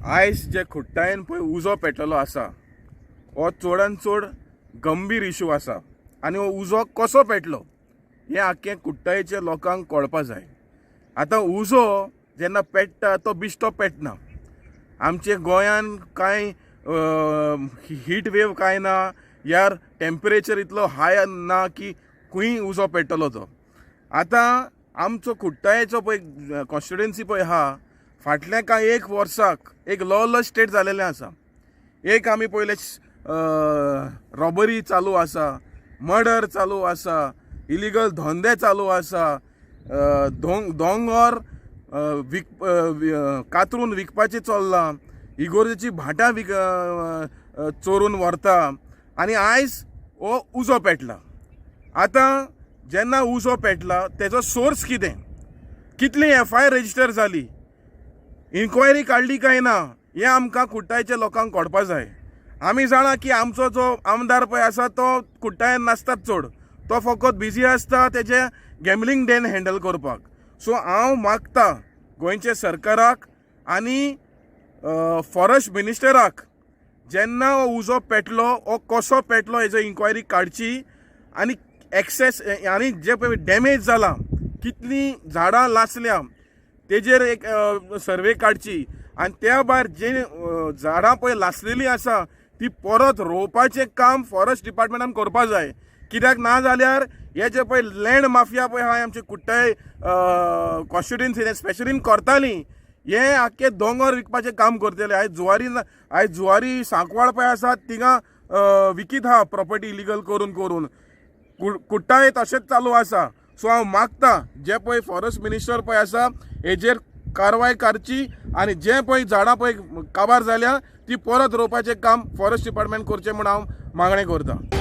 आयज जे खुट्टायेन पळय उजो पेटलेलो आसा हो चडान चड गंभीर इशू आसा आनी हो उजो कसो पेटलो हें आख्खें कुट्टायेच्या लोकांक कळपा जाय. आतां उजो जेन्ना पेट्टा तो बिश्टो पेटना. आमचे गोंयान कांय हीट वेव कांय ना, यार टेम्परेचर इतलो हाय ना की खंय उजो पेट्टलो तो. आतां आमचो कुट्टायेचो पळय कॉन्स्टिट्युएन्सी पळय आहा, फाटल्या कांय एक वर्साक एक लॉलस स्टेट जालेलें आसा. एक आमी पयले रॉबरी चालू आसा, मर्डर चालू आसा, इलिगल धंदे चालू आसा, दोंगर विक कातरून विकपाचें चल्लां, इगोर्जेची भाटां विक चोरून व्हरता आनी आयज हो उजो पेटला. आतां जेन्ना उजो पेटला तेजो सोर्स कितें, कितली एफआयआर रजिस्टर जाली, इन्क्वायरी काडली काय ना, हें आमकां कुट्टायच्या लोकांक कळपा जाय. आमी जाणा की आमचो जो आमदार पळय आसा तो कुट्टायेन नासतात चड, तो फकत बिजी आसता तेजे गॅमलींग डेन हँडल करपाक. सो हांव मागता गोंयच्या सरकाराक आनी फॉरेस्ट मिनिस्टराक, जेन्ना हो उजो पेटलो हो कसो पेटलो हेजो इन्क्वायरी काडची आनी एक्सेस आनी जे पळय डॅमेज जाला, कितलीं झाडां लासल्या तेजेर एक सर्वे काडची आनी त्या भायर जे झाडां पळय लासलेलीं आसा ती परत रोवपाचें काम फॉरेस्ट डिपार्टमेंटान करपा जाय. कित्याक ना जाल्यार हे जे पळय लँड माफिया पळय आहा आमचे कुट्टाय कॉन्स्टिट्युएन्सीन स्पेशलीन करताली, हे आख्खे दोंगर विकपाचें काम करतले. आयज जुवारी सांकवाळ पळय आसा थिंगा विकीत आहा प्रॉपर्टी इलिगल करून करून. कुट्टाय तशेंच चालू आसा. सो हांव मागता जे पळय फॉरेस्ट मिनिस्टर पळय आसा हेजेर कारवाय करची आनी जे पळय झाडां पळय काबार जाल्या ती परत रोवपाचें काम फॉरेस्ट डिपार्टमेंट करचें म्हूण हांव मागणें करता.